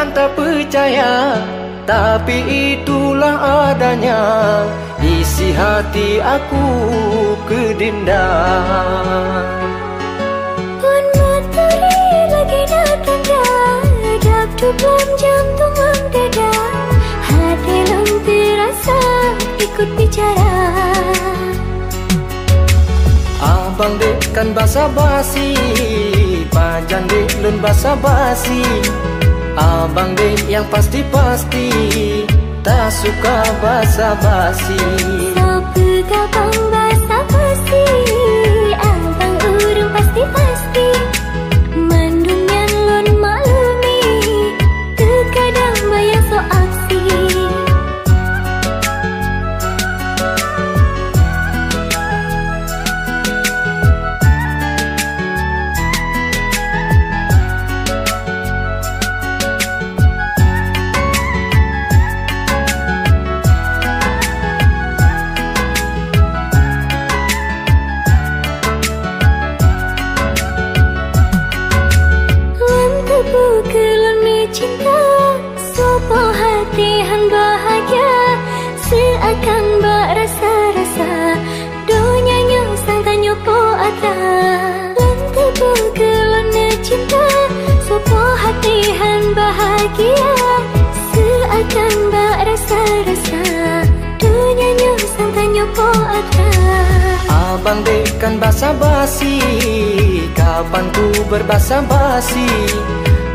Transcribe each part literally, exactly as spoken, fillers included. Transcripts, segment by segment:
Tak percaya, tapi itulah adanya. Isi hati aku keu Dinda. Phôn meuturi lagèe na tanda, dap dup lam jantung lam dada. Hati lôn teurasa ikut bicara. Abang dek kan basa-basi, pajan dek lôn basa-basi. Abang dek nyang pasti-pasti, tak suka basa-basi. Soe peugah bang basa-basi, abang ureueng pasti-pasti. Mandum nyan lôn maklumi, teukadang baya soe aksi. Lam tuboh keu lôn neucinta, soe po hati han bahagia, seuakan bak rasa-rasa. Donya nyoe sang tanyoe po atra. Lam tuboh keu lôn neucinta, soe po hati han bahagia, seuakan bak rasa-rasa. Donya nyoe sang tanyoe po atra. Abang dek kan basa-basi, kapan ku berbasa-basi.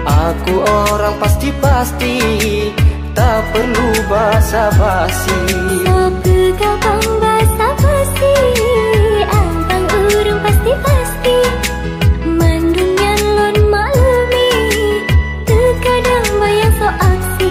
Aku orang pasti-pasti, tak perlu basa-basi. Soe peugah bang basa-basi, abang ureueng pasti-pasti. Mandum nyan lôn maklumi, teukadang baya soe aksi.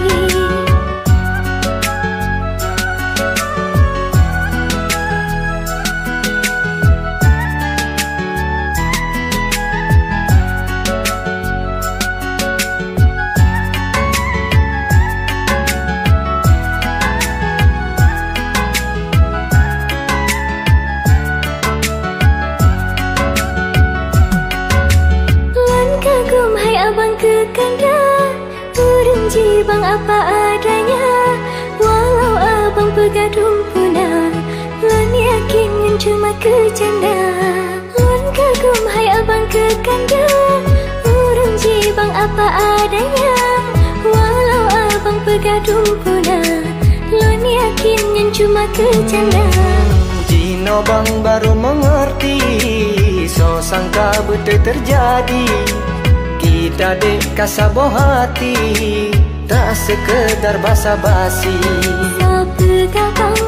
Lôn kagum hai abang keu kanda, ureueng jih bang apa adanya. Walau abang peugah dumpeue na, lôn yakin nyan cuma keu canda. Lôn kagum hai abang keu kanda, ureueng jih bang apa adanya. Walau abang peugah dumpeue na, lôn yakin nyan cuma keu canda. Jinoe bang baru mengerti, soe sangka beutôi terjadi. Kita dek ka saboh hati, tak sekedar basa-basi. Soe peugah bang